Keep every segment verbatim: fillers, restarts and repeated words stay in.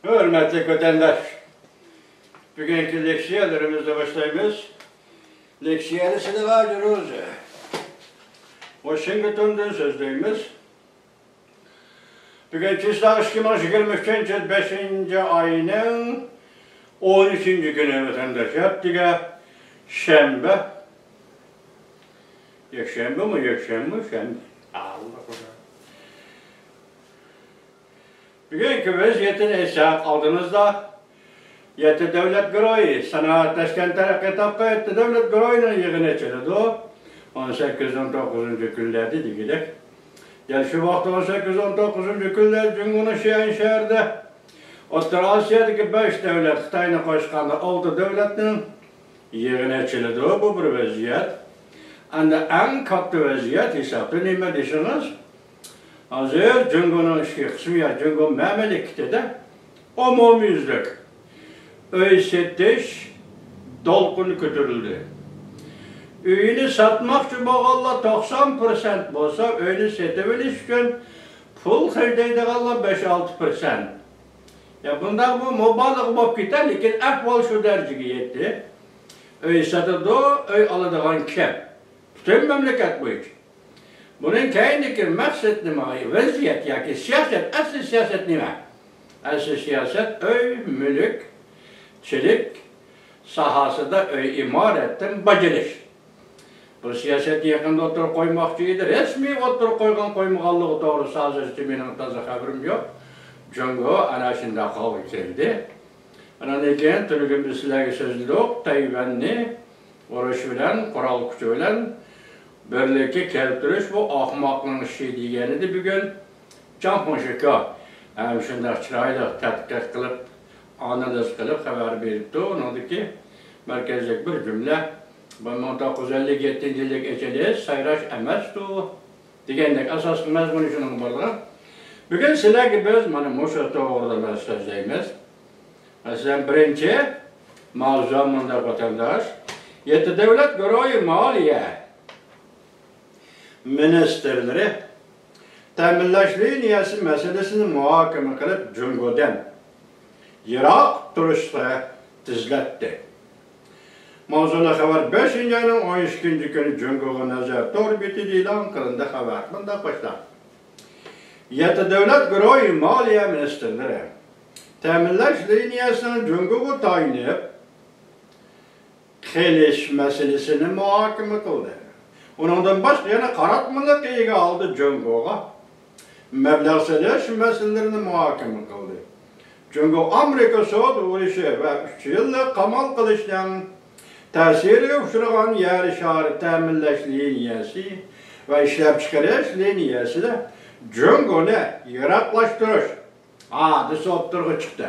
ھۆرمەتلىك ۋەتەنداش، بۈگۈنكى لېكسىيەلىرىمىزنى باشلايمىز. لېكسىيەنى سىلىغا جۇرۇزى ۋاشىنگتوندىن سۆزلەيمىز. بۈگۈن چىسلاغ ئىككى مىڭ يىگىرمە ئۈچىنچى يىل بەشىنچى ئاينىڭ ئون ئۈچىنچى كۈنى، ۋەتەنداش، ئەتىگە شەنبە. يەكشەنبىمۇ، يەكشەنبە، شەنبە. ئاللا خۇدا. بۈگۈنكى ۋەزىيىتىنى ئېيتساق، ئالدىمىزدا يەتتە دۆلەت گۇرۇھى، سانائەتلەشكەن، تەرەققىي تاپقان يەتتە دۆلەت گۇرۇھىنىڭ يىغىنى ئېچىلىدۇ. ئون سەككىز، ئون توققۇزىنچى كۈنلەردە دېگۈدەك. دەل شۇ ۋاقىتتا ئون سەككىز، ئون توققۇزىنچى كۈنلەردە جۇڭگونىڭ شيەن شەھىرىدە ئوتتۇرا ئاسىيادىكى بەش دۆلەت، خىتاينى قوشقاندا ئالتە دۆلەتنىڭ يىغىنى ئېچىلىدۇ. بۇ بىر ۋەزىيەت. ئەمدى ئەڭ كاتتا ۋەزىيەت ھېسابتا نېمە دېسىڭىز، ھازىر جۇڭگونىڭ ئىچكى قىسمى يا جۇڭگو مەملىكىتىدە ئومۇميۈزلۈك ئۆي سېتىش دولقۇنى كۆتۈرۈلدى. ئۆيىنى ساتماقچى بولغانلار توقسان پىرسەنت بولسا، ئۆينى سېتىۋېلىش ئۈچۈن پۇل خەجلەيدىغانلار بەش-ئالتە پىرسەنت. يا، بۇنداقمۇ مۇبالىغە بولۇپ كېتەر، لېكىن ئەھۋال شۇ دەرىجىگە يەتتى. ئۆي ساتىدۇ، ئۆي ئالىدىغان كەم. پۈتۈن مەملىكەت بويىچە. بۇنىڭ كەينىدىكى مەقسەت نېمە؟ ۋەزىيەت ياكى سىياسەت، ئەسلى سىياسەت نېمە؟ ئەسلى سىياسەت ئۆي، مۈلۈك، چىلىك ساھەسىدە ئۆي ئىمارەتتىن باج ئېلىش. بۇ سىياسەتنى يېقىندا ئوتتۇرىغا قويماقچى ئىدى. رەسمىي ئوتتۇرىغا قويغان قويمىغانلىقى توغرىسىدا ھازىرچە مېنىڭ تازا خەۋىرىم يوق. جۇڭگو ئەنە شۇنداق ھالغا كەلدى. ئانان كېيىن تۈنۈگۈن بىز سىلەرگە سۆزلىدۇق، تەيۋەننى ئۇرۇش بىلەن، قورال كۈچى بىلەن بىرلىككە كەلتۈرۈش بۇ ئاخماقنىڭ ئىشى دېگەنىدى بۈگۈن جاڭ فېڭشىكا. ھەم شۇنداق چىرايلىق تەتقىق قىلىپ، ئانالىز قىلىپ خەۋەر بېرىپتۇ. ئۇنىڭدىكى مەركەزلىك بىر جۈملە، بىر مىڭ توققۇز يۈز ئەللىك يەتتىنچى يىللىق ئېچىلىش سايراش ئەمەستۇ دېگەندەك ئاساسلىق مەزمۇنى شۇنىڭ بارلىقى. بۈگۈن سىلەرگە بىز مانا مۇشۇ توغرىدا سۆزلەيمىز. مەسىلەن، بىرىنچى ماۋزۇ مۇنداق، ۋەتەنداش، يەتتە دۆلەت گۇرۇھى مالىيە مىنىستىرلىرى تەمىنلەش لىنىيەسى مەسىلىسىنى مۇھاكىمە قىلىپ، جۇڭگودىن يىراق تۇرۇشقا تېزلەتتى. ماۋزۇلۇق خەۋەر بەشىنچى ئاينىڭ ئون ئىككىنچى كۈنى جۇڭگوغا نەزەر تور بېتىدە ئېلان قىلىندى. خەۋەر مۇنداق باشلانغان. يەتتە دۆلەت گۇرۇھى مالىيە مىنىستىرلىرى تەمىنلەش لىنىيەسىنىڭ جۇڭگوغا تايىنىپ قېلىش مەسىلىسىنى مۇھاكىمە قىلدى. ئۇنىڭدىن باشقا يەنە قاراتمىلىق ئىگە ھالدا جۇڭگوغا مەبلەغ سېلىش مەسىلىلىرىنى مۇھاكىمە قىلدى. جۇڭگو ئامېرىكا سودا ئۇرۇشى ۋە ئۈچ يىللىق قامال قىلىشنىڭ تەسىرىگە ئۇچرىغان يەر شارى تەمىنلەش لىنىيەسى ۋە ئىشلەپچىقىرىش لىنىيەسىدە جۇڭگونى يىراقلاشتۇرۇش ھادىسە ئوتتۇرىغا چىقتى.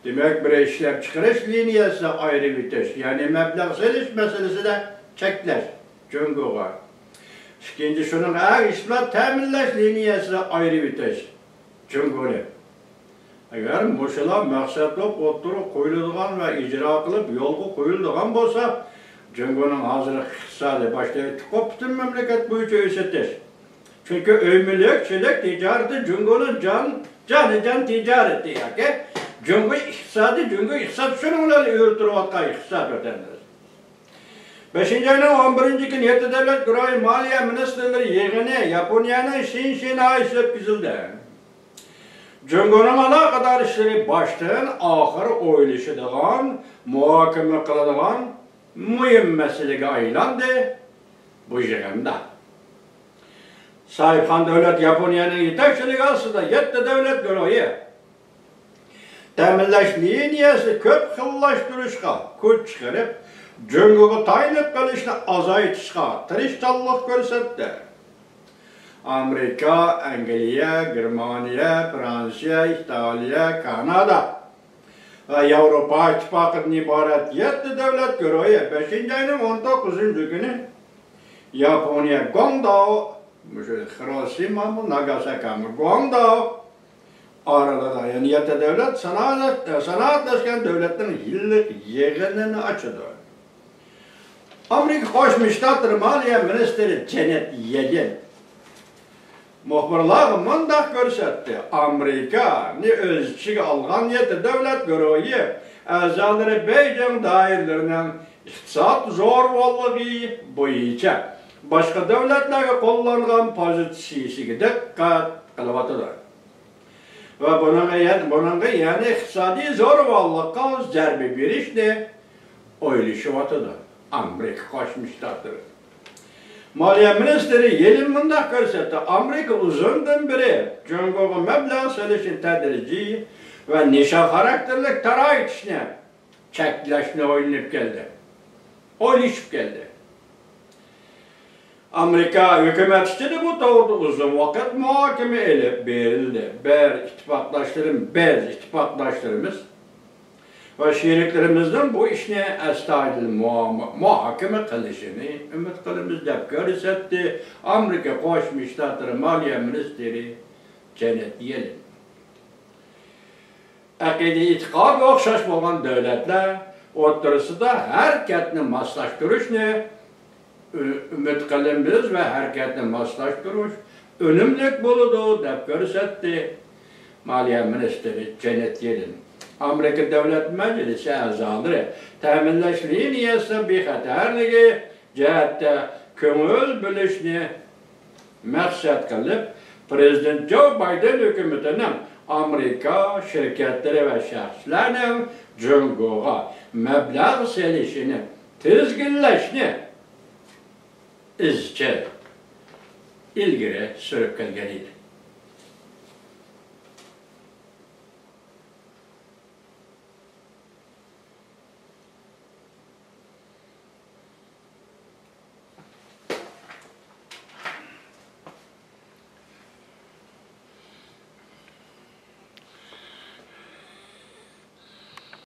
دېمەك، بىر ئىشلەپچىقىرىش لىنىيەسىنى ئايرىۋېتىش، يەنى مەبلەغ سېلىش مەسىلىسىدە چەكلەش جۇڭگوغا. ئىككىنچى، شۇنىڭغا ئەگىشىپلا تەمىنلەش لىنىيەسىنى ئايرىۋېتىش جۇڭگونى. ئەگەر مۇشۇلار مەقسەت بولۇپ ئوتتۇرىغا قويۇلىدىغان ۋە ئىجرا قىلىپ يولغا قويۇلىدىغان بولسا، جۇڭگونىڭ ھازىرقى ئىقتىسادى، باشتا ئېيتتۇققۇ، پۈتۈن مەملىكەت بويىچە ئۆي سېتىش. چۈنكى ئۆي مۈلۈك، چىلىك تىجارىتى جۇڭگونىڭ جان، جانىجان تىجارىتى ياكى جۇڭگو ئىقتىسادى، جۇڭگو ئىقتىسادى شۇنىڭ بىلەن ئۆرە تۇرۇۋاتقان ئىقتىساد ۋەتەندىن. بەشىنچى ئاينىڭ ئون بىرىنچى كۈنى يەتتە دۆلەت گۇرۇھى مالىيە مىنىستىرلىرى يىغىنى ياپونىيەنىڭ شىنشىنائىسىدا ئۆتكۈزۈلدى. جۇڭگونىڭ ئالاقىدار ئىشلىرى باشتىن ئاخىر ئويلىشىدىغان، مۇھاكىمە قىلىدىغان مۇھىم مەسىلىگە ئايلاندى بۇ يىغىندا. ساھىبخان دۆلەت ياپونىيەنىڭ يېتەكچىلىكى ئاستىدا يەتتە دۆلەت گۇرۇھى تەمىنلەش لىنىيەسىنى كۆپ خىللاشتۇرۇشقا كۈچ چىقىرىپ، جۇڭگوغا تايىنىپ قېلىشنى ئازايتىشقا تىرىشچانلىق كۆرسەتتى. ئامېرىكا، ئەنگلىيە، گېرمانىيە، فرانسىيە، ئىتالىيە، كانادا ۋە ياۋروپا ئىتتىپاقىدىن ئىبارەت يەتتە دۆلەت گۇرۇھى بەشىنچى ئاينىڭ ئون توققۇزىنچى كۈنى ياپونىيە گۇاڭداۋ، مۇشۇ خىروشىمامۇ، ناگاساكامۇ، گۇاڭداۋ ئارىلىدا، يەنى يەتتە دۆلەت سانائەت-، سانائەتلەشكەن دۆلەتنىڭ يىللىق يىغىنىنى ئاچىدۇ. ئامېرىكا قوشما شتاتلىرى مالىيە مىنىستىرى جېنېت يېلېن مۇخبىرلارغا مۇنداق كۆرسەتتى: ئامېرىكانى ئۆز ئىچىگە ئالغان يەتتە دۆلەت گۇرۇھى ئەزالىرى بېيجىڭ دائىرىلىرىنىڭ ئىقتىساد زورىۋاللىقى بويىچە باشقا دۆلەتلەرگە قوللانغان پوزىتسىيىسىگە دىققەت قىلىۋاتىدۇ ۋە بۇنىڭغا يەنە، بۇنىڭغا يەنە ئىقتىسادىي زورىۋاللىققا زەربە بېرىشنى ئويلىشىۋاتىدۇ ئامېرىكا قوشما شتاتلىرى. مالىيە مىنىستىرى يېلېن مۇنداق كۆرسەتتى: ئامېرىكا ئۇزۇندىن بېرى جۇڭگوغا مەبلەغ سېلىشنى تەدرىجىي ۋە نىشان خاراكتېرلىك تارايتىشنى چەكلەشنى ئويلىنىپ كەلدى، ئويلىشىپ كەلدى. ئامېرىكا ھۆكۈمەت ئىچىدە بۇ توغرىدا ئۇزۇن ۋاقىت مۇھاكىمە ئېلىپ بېرىلدى. بەزى ئىتتىپاقداشلىرىم، بەزى ئىتتىپاقداشلىرىمىز ۋە شېرىكلىرىمىزنىڭ بۇ ئىشنى ئەستايىدىل مۇ-، مۇھاكىمە قىلىشىنى ئۈمىد قىلىمىز، دەپ كۆرسەتتى ئامېرىكا قوشما شتاتلىرى مالىيە مىنىستىرى جېنېت يېلېن. ئەقىدە-ئېتىقادى ئوخشاش بولغان دۆلەتلەر ئوتتۇرىسىدا ھەرىكەتنى ماسلاشتۇرۇشنى ئۈ-، ئۈمىد قىلىمىز ۋە ھەرىكەتنى ماسلاشتۇرۇش ئۈنۈملۈك بولىدۇ، دەپ كۆرسەتتى مالىيە مىنىستىرى جېنېت يېلېن. ئامېرىكا دۆلەت مەجلىسى ئەزالىرى تەمىنلەش لىنىيەسىنىڭ بىخەتەرلىكى جەھەتتە كۆڭۈل بۆلۈشنى مەقسەت قىلىپ، پىرېزىدېنت جو بايدېن ھۆكۈمىتىنىڭ ئامېرىكا شىركەتلىرى ۋە شەخسلەرنىڭ جۇڭگوغا مەبلەغ سېلىشىنى تىزگىنلەشنى ئىزچىل ئىلگىرى سۈرۈپ كەلگەن ئىدى.